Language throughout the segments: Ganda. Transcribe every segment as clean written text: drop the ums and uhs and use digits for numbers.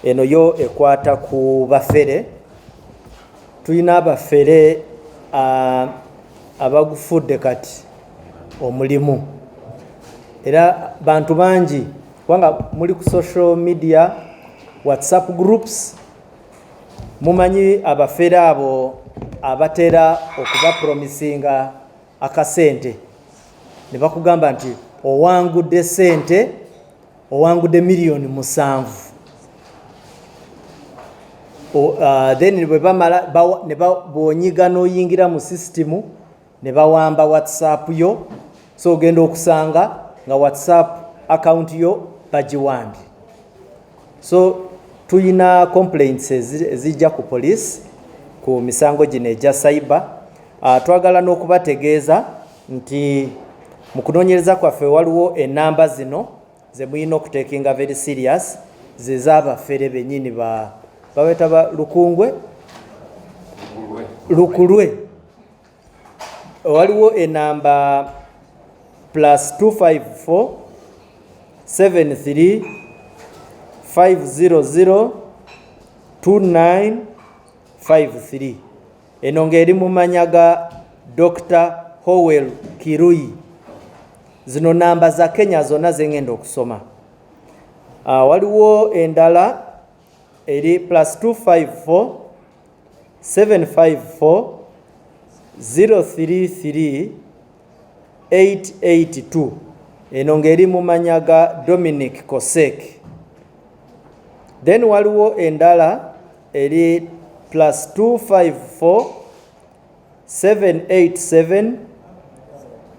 Eno yo ekwata ku bafere. Tulina abafere abagufudde kati omulimu, era bantu bangi, kubanga muli ku social media, WhatsApp groups, mumanyi abafere abo abatera okubapromisinga akasente ne bakugamba nti owangudde sente, owangudde 7 million. Then bwe bamala bw'onyiga n'oyingira mu sisitimu ne bawamba WhatsApp yo. So ogenda okusanga nga WhatsApp account yo bagiwambye. So tuyina complaints ezijja ku police ku misango gino egya cyber. Twagala n'okubategeeza nti mu kunoonyereza kwaffe waliwo enamba zino ze mulina okutekinga very serious, ze z'abafere bennyini, ba babeta ba lukungwe lukulwe. Waliwo enamba +254 73 500 2953. Eno ng'eri mu manya ga Dr Howel Kirui. Zino namba za Kenya zonna zengenda okusoma. Waliwo endala eri +254 754 033 882. Eno ng'eri mu manya ga Dominic Kosek. Then waliwo endala eri +254 787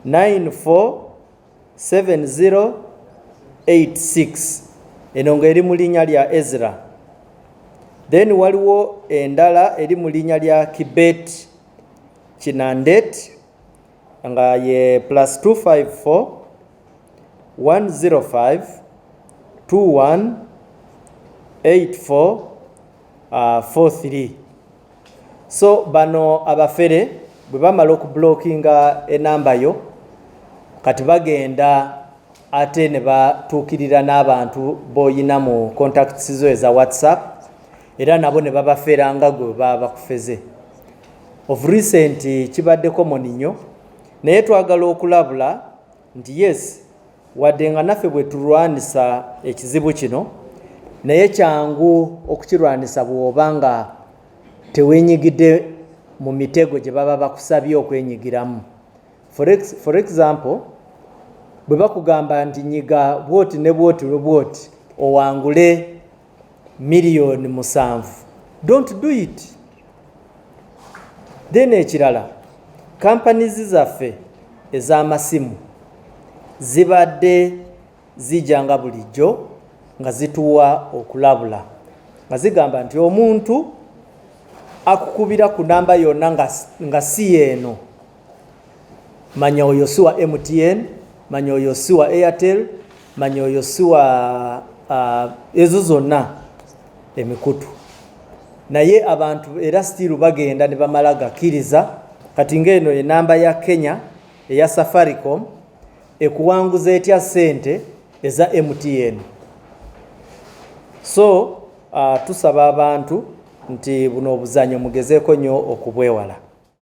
94 7086. Eno ng'eri mu linnya lya Ezra. Then waliwo endala eri mu linnya lya Kibet Kinandet nga ye +254 105 21 84 43. So bano abafere bwe bamala okublockinga enamba yo, kati bagenda ate ne batuukirira n'abantu b'oyina mu contacts zo eza WhatsApp, era nabo ne babafera nga gwe baba bakufeze. Of recent kibadde common nnyo, naye twagala okulabula nti yes, wadde nga naffe bwe tulwanisa ekizibu kino, naye kyangu okukirwanisa bw'oba nga tewenyigidde mu mitego gye baba bakusabye okwenyigiramu. For example, bwe bakugamba nti nyiga bwoti ne bwoti ne bwoti owangule 7 million, don't do it. Then ekirala, companies zaffe ez'amasimu zibadde zijja nga bulijjo nga zituwa okulabula nga zigamba nti omuntu akukubira ku namba yonna nga si yeeno, manya oyo si wa MTN, manya oyo si wa Airtel, manya oyo si wa ezo zonna emikutu. Naye abantu era still bagenda ne bamala gakkiriza. Kati ng'eno enamba ya Kenya eya Safaricom ekuwanguza etya ssente eza MTN? So tusaba abantu nti buno obuzanyo mugezeeko nnyo okubwewala.